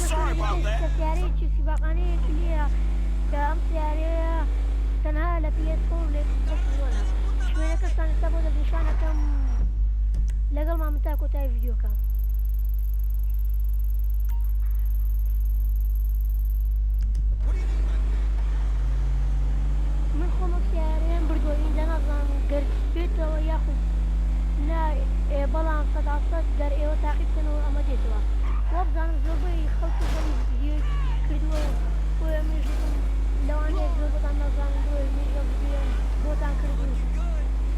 Sorry about شوێنەکەش that. کە سیارەیەکی سیباقانەیەکی لێیە کە ئەم سیارەیە تەنها لە PS4 و لە Xbox One ە. شوێنەکەشتان ئێستا بۆ دەستنیشان ئەکەم لەگەڵمان بن تا کۆتایی ڤیدیۆکە. من خۆم ئەم سیارەیەم بردووە ئینجا نازانم گەر بێتەوە یاخود نا بەڵام 100% گەر ئێوە تاقی بکەنەوە ئەمە دێتەوە. وابزانم زۆربەی خەڵکی بەم ڤیدیۆی کردووە و بۆیە منیش وتم لەوانەیە زۆربەتان نەزانن بۆیە منیش ئەم ڤیدیۆیەم بۆتان کرد و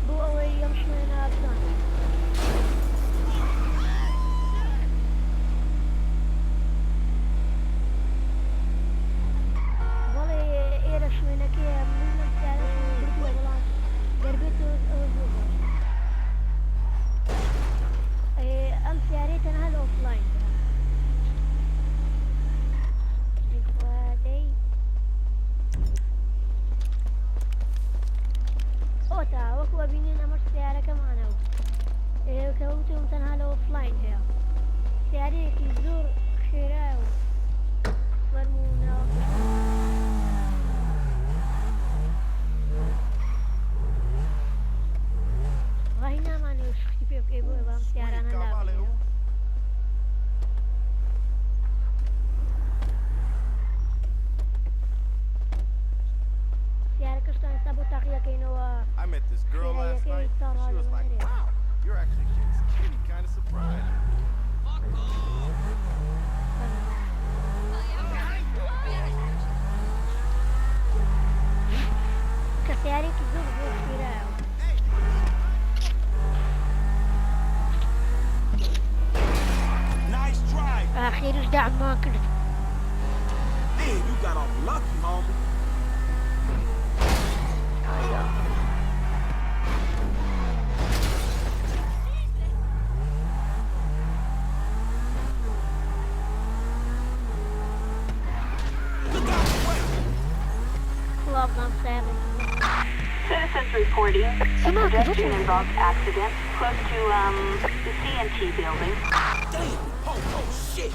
بۆ ئەوەی ئەم شوێنە بزانن. بەڵێ ئێرە شوێنەکەیە من ئەم سیارەشم بردووە بەڵام گەر بێتەوە ئەوە زۆر باشە. ئەم سیارەیە تەنها لە offline دەی ئۆتا وەکو ئەبینن ئەمەش سیارەکەمانە و کە وتم تەنها لە offline هەیە سیارەیەکی زۆر خێرایە و فەرموو ناوەکەشتان. ڕاهی نامانەوێت شختی پێ بکەی بۆیە بام Sweet, سیارانە Carvalho. لابەینەوە. سیارەکەشتان ئێستا بۆ تاقی دەکەینەوە I met this girl last خێراییەکەی night. تا She was like, ڕادەوەرێ. wow, you're actually cute as kitty. Kind of surprised. کە سیارێکی زۆر زۆر خێرایە. Nice drive. ئاخیرش دەعممان کرد. Man, you got off lucky, homie. ئایا. Look out the way. وابزانم سیارێکی زۆر Citizens reporting a چما pedestrian کردوتن. involved accident close to, the CNT building. Damn. Oh, oh, shit.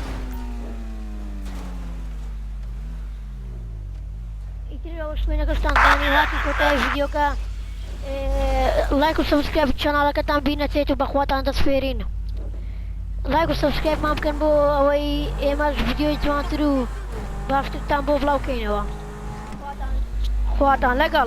ئیتر ئەوە شوێنەکەشتان زانی و هاتین کۆتایی ڤیدیۆکە. لایک و subscribe channel ەکەتان بیر نەچێت و بەخواتان دەسپێرین لایک و subscribe مان بکەن بۆ ئەوەی ئێمەش ڤیدیۆی جوانتر و باشترتان بۆ بڵاو کەینەوە. خواتان لەگەڵ.